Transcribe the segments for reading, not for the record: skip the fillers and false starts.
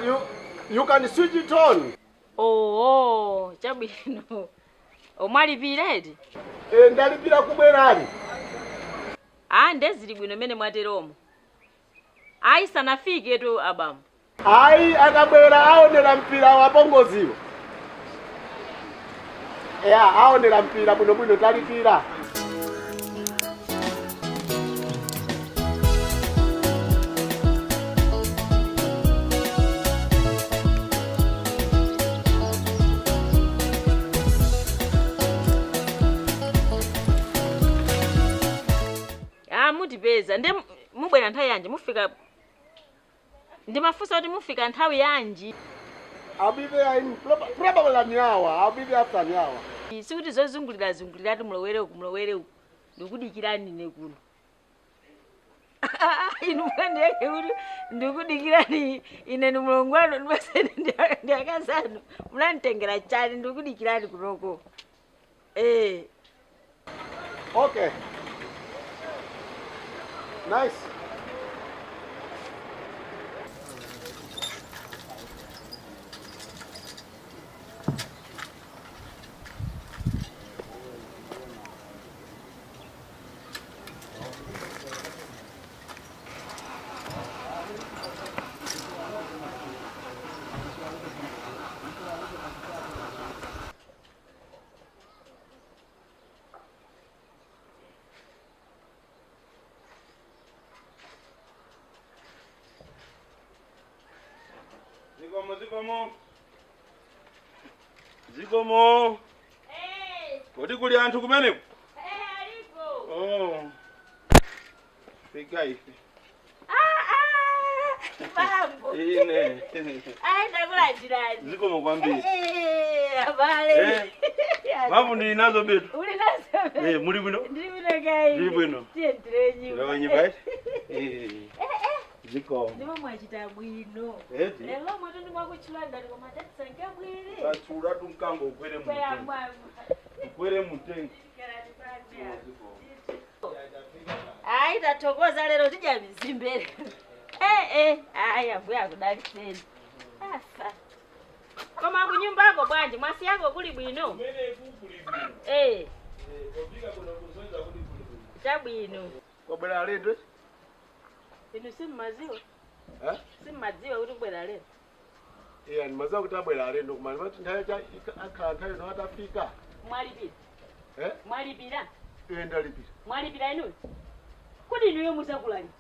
You can switch it on. Oh, chabwino. Omwalipira eti? Eh, ndalipira kubwerani. Ah, ndezili bwino mene mwateromo. Ayi sanafike tu abambo. Ayi akabwera aonera mpira wapongoziwo. Ya, aonera mpira bwinobwino talipira. Ah, mutipeza. Nde mubwera nthawi yanji mufika. Ndimafunsa kuti mufika nthawi yanji. I'll be there in probably an hour. I'll be there after an hour. Sikuti zozungulira zunguliratu mulowere uku mulowere uku. Ndikudikirani ine kuno. Inu mwandiyeke kuti ndikudikirani ine ni mulongo wanu ndimasene ndi akazanu. Munanditengera chani ndikudikirani kunoko. Eh. Okay. Nice. Zikomo, zikomo. Zikomo. Hey. Kodi kuli anthu kumeneko? Eh, alipo. Oh. Fika ife. Ah, ah. Bambo. Ine. Ayi ndakulandirani. Zikomo kwambiri. Eh, abale. Eh. Mphamvu ndili nazo betu. Uli nazo. Eh, muli bwino? Ndili bwino kai. Ndili bwino. Tiye ndile nyumba. Tilowe nyumba eti? Eh. Zikomo. Ndimo mwachita bwino. Eti? Lero moto ndimwakutchula ndati koma tatisange bwere. Tatsula tumkango ukwere Kwera mtengo. mwangu. Ukwere mtengo. Ayi tathokoza lero tidya mizimbere. Eh eh, ayi ambuya akudaliseni. Afa. Koma kunyumbako bwanji mwasi yako kuli bwino? Eh. Chabwino. Kwabwera alendo? Inu simmaziwa? Eh? Simmadziwa kuti kubwera lero. Iya, ndimaziwa kuti abwera alendo koma ndimati nthawi cha akhala nthawi ino atafika. Mwalipira. Eh? Mwalipira. Iye ndalipira. Mwalipira inuyo? Kuti inuyo musakula liti?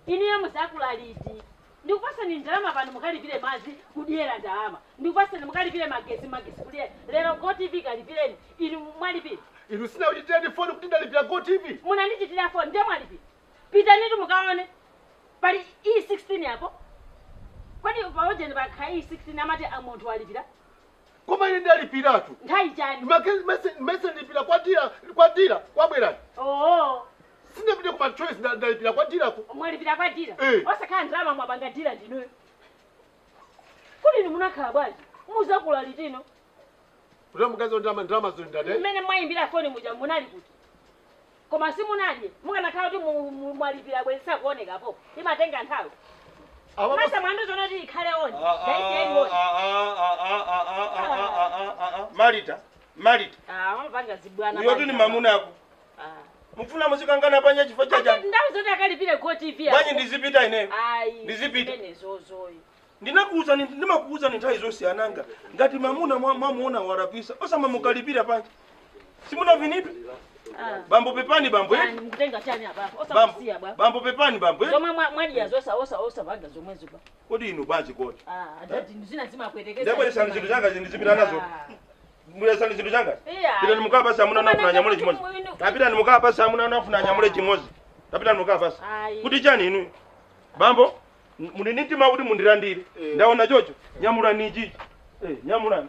Inuyo musakula liti? Ndikupasani ndalama pano mukalipire madzi kudyera ndalama. Ndikupasani mukalipire magesi magesi kudyera. Lero GoTV kalipireni. Inu mwalipira. Inu sina kuchitira foni kuti ndalipira GoTV. Munandichitira foni ndiye mwalipira. Pitanitu mukaone. Pali E16 apo. Kwani paojeni pakha E16 amati munthu walipira? Koma ine ndalipiratu. Nthawi chani? Magesi mese ndalipira kwa dira kwabwerani. Oh. Sinapite kuma choice ndalipira kwa dirako. Mwalipira kwa dira? Eh. Osakhala ndalama mwapanga dira ndinuyo. Kuti inu munakhala bwanji? Muzakula litino. Kuti mukazi ndalama ndalama zondade. Mmene mwayimbira foni muja munali kuti? Koma simunadye mukanakhala kuti mwalipira bwezi sakuonekapo. Imatenga nthawi. Masa mwandizoona kuti ikhale on. Ndaisiya on. Marita, Marita. Ah, wamapanga zibwana. Uyo tu ni mamuna ako. Ah. Mufuna muzikangana panya chifo chacha. Ndawu zoti akalipire GoTV. Bwanji ndizipita ineyo. Ayi. Ndizipita. Zimene zozoyo. Ndinakuuza ni ndimakuuza ni nthawi zonse ananga. Ngati mamuna mwamuona warapisa. Osama mukalipira panja. Simuna vinipi? Ah. Bambo pepani bambo. Eh? Chani mukutenga chani apa? Bambo. Osamusiya bwa. Bambo pepani bambo. Eh? Zomwe mwadya zosa osa osa panga zomwezo ba. Kodi inu bwanji kodi? Ah, ndati zina zimakwetekeza. Ndabweresa zinthu zanga ndizipita nazo. Ah. Mbweresa zinthu zanga. Iya. Pitani mukapa pasi amuna nafuna anyamule chimodzi. Tapitani mukapa pasi amuna nafuna anyamule chimodzi. Tapitani mukapa pasi. Ayi. Kuti chani inu? Bambo, muli ndi mtima kuti mundilandire. Ndaona chocho. Nyamulani ichichi. Eh, nyamulani.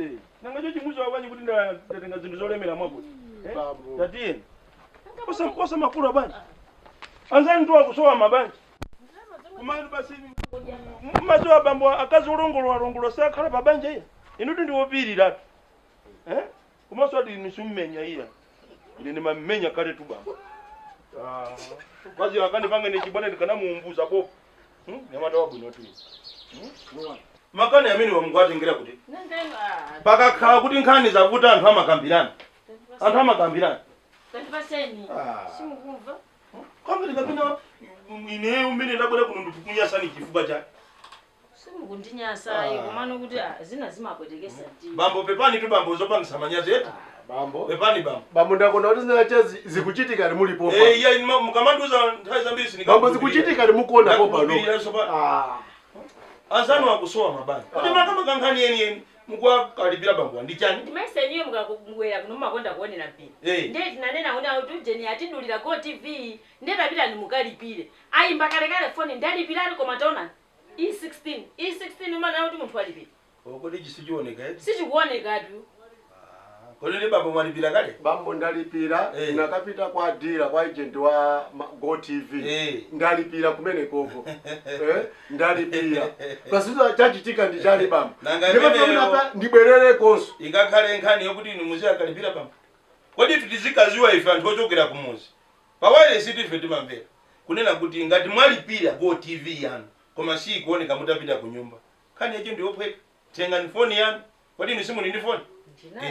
Eh, nanga chochi muzo wanyi kuti ndatenga zinthu zolemera mwakuti. Eh? Bambo. Tatiyeni. Osa makulu bwanji. Anzani tu akusowa mabanja. Kumanu basi mazowa bambo akazi olongolola longolola sakhala pabanja iya. Inu ndi wopirira. Eh? Komanso ati inu simmenya iya. Ine ndimamenya kale tu bambo. Ah. Kwazi akandipanga ne chibwana ndikanamuumbuza popo. Nyamata wabwino tu. Makani amene wamugwatengera kuti Nangeno ah. Pakakhala kuti nkhani zavuta, anthu amakambirana, anthu amakambirana. Tandipaseni. Simukumva? Kwambiri kapena ineyo umene ndabwera kuno ndikukunyasani chifukwa chake. Simukundinyasa ayi, komano kuti zina zimapwetekesa mtima. Bambo, pepani tu bambo, zopangisa manyazi eti. Bambo. Pepani bambo. Bambo, ndakonda kuti zinache zikuchitika mulipo. Eh, iya, mukamandiuza nthawi zambiri. Bambo, zikuchitika mukuona po pano. Ndakukhulupirira sopa. Anzanu akusowa mabanja kuti makamaka nkhani yeniyeni mukuwakalipira bambo ndi chani? Ndimaisa inuyo mukabwera kuno mumakonda kuonera mpira. Ndiye tinanena kuti kuti ujeni atidulira Go TV, ndiye tapita mukalipire. Ayimba kalekale foni, ndalipirani, koma taona E16 E16 umana kuti munthu alipira. Kodi chisichioneka eti? Sichikuonekatu. Kodi ndi bambo mwalipira kale? Bambo, ndalipira. Nakapita kwa dealer, kwa agent wa Go TV. Ndalipira kumene koko, ndalipira pasizo. Chachitika ndi chali, bambo? Nanga Ndipo imeneyo- pamene ndibwererekonso. Ikakhale nkhani yokuti inu muziyakalipira bambo, kodi ife tizikaziwa? Ife anthu ochokera kumuzi pawayilesi ife timamvera kunena kuti ngati mwalipira Go TV yanu koma sikuoneka mutapita ku nyumba, nkhani yacho ndiyophweka. Tengani foni yanu. Kodi inu simuli ndi foni?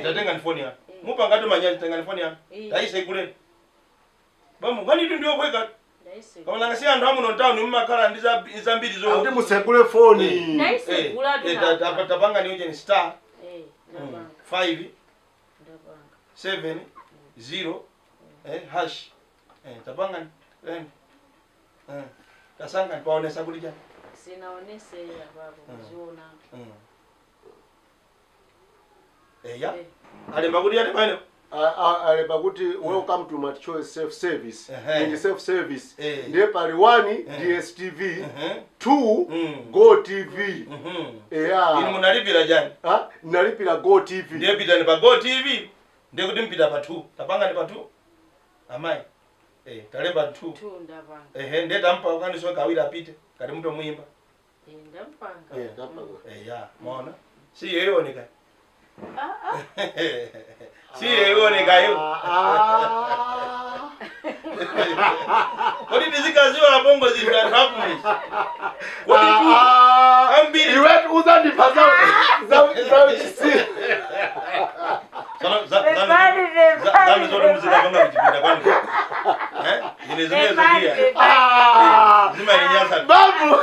Tatengani foni yanu. Mupangati manyazi, tengani foni yanu. Tayisekuleni bambo, nkhani itu ndiyophweka. Koma nanga si anthu amuno mtawuni mumakhala ndi zambiri zo. Akuti musekule foni. Ndayisekula. Tapanga ni ujeni star Ndapanga. 5 Ndapanga. 7 0 hash. Tapanga tasanga paonesa kuti chani? Sinaonese apapo, muziona. Eya, alemba kuti yani pano? Alemba kuti "Welcome to MultiChoice self service." Ndi self service. Ndiye pali 1 DStv, 2 Go TV. Eya. Inu munalipira chani? Ah, nalipira Go TV. Ndiye pitani pa Go TV, ndiye kuti mpita pa 2. Tapanga ndi pa 2, amayi. Talemba 2. 2 ndapanga. Ehe, ndiye tampa ukaniso kawiri apite kati mutomuyimba. Ndampanga. Ndapanga. Eya, maona si iyo ioneka, si iyo ionekayo. Kodi tizikaziwa apongo zinthu anthu akumudzi? Kodi tu ambiri Iwetu uzandipha zauchisi. Pepani, pepani. Zanu zoti muzikapanga kuchipinda kwanu. Ine zimenezo ndiya zimalinyasa. Babu.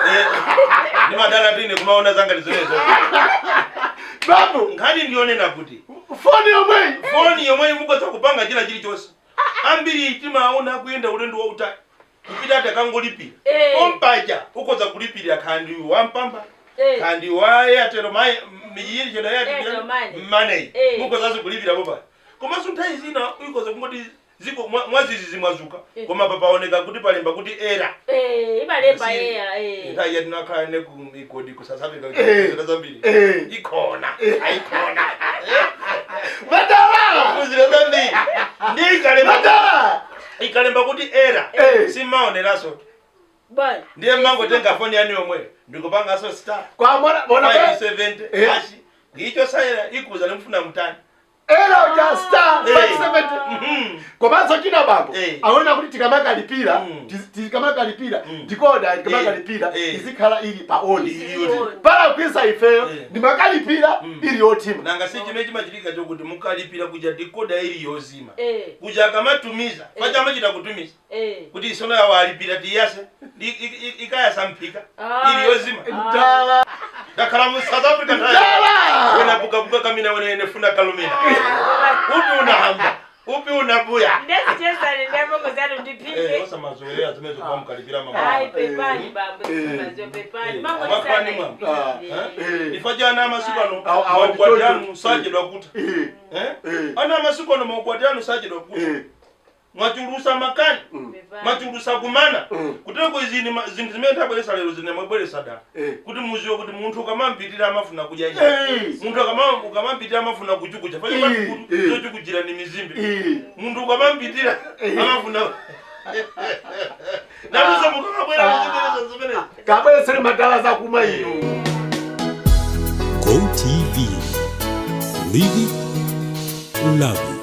Ndimadana tine kumaona zanga zimenezo. Babu. Nkhani ndionena kuti foni yomweyi. Foni yomwe mukhoza kupanga china chilichonse. Ambiri timaona kuyenda ulendo wautali kupita takangolipira. Pompaja ukhoza kulipirira khandi wampamba, khandi wa Airtel mai mijiyiri cheno. Airtel Money. Money. Mukhozaso kulipira popa, komanso nthawi zina ukhoza kungoti ziko mwazizi zimwazuka, koma papaoneka kuti palemba kuti error. Imalemba eya. Nthawi yatinakhala ne ku migodi ku South Africa, zina zambiri. Ikhona ayikhona. Madala. Kuzira zambiri ndi ikalemba Madala. ikalemba kuti error, simaoneraso. Bwana. Ndiye mangotenga foni yanu yomwe ndikupangaso star Kwa mona mona 570 hash, icho sayera ikuza limfuna mutani. Error ja star 570. Komanso china, bambo, aona kuti tikamakalipira, tikamakalipira decoder, tikamakalipira izikhala ili pa on. Ili yoti. Pala kupisa ifeyo ndimakalipira ili yotima. Nanga si chimene chimachitika chokuti mukalipira kuja decoder ili yozima, kuja akamatumiza pacha amachita kutumiza kuti isono yawo alipira tiyase ikayasa mphika ili yozima. Ndala. Ndakhala mu South Africa nthawi. Ndala. Wena bukabuka kamina wena ene funa kalumina, upi unahamba, upi unabuya. Ndesichezani ndabongozani ndipike. Osamazoelera zimene zokuwa mukalipira mama. Ayi, pepani bambo, simazo pepani. Mango. Makwani mwambo. Ifa jana amasiku ano Awa maukwati ndichocho. anu sachedwa kuta. Eh? Ana amasiku ano maukwati anu sachedwa kuta. Mwachulusa makani, mwachulusa kumana. Kuteko izini zinthu zimene tabweresa lero zine mwabweresa dala kuti muziwe kuti munthu ukamampitirira amafuna kudya nyama. Munthu ukamampitirira amafuna kuchukucha. Zochukuchira ni mizimbe. Munthu ukamampitirira amafuna naluso mukamabwera muziberesa zimenezi. Kabweresere madala zakumwa ino. Go TV. Live it, love it.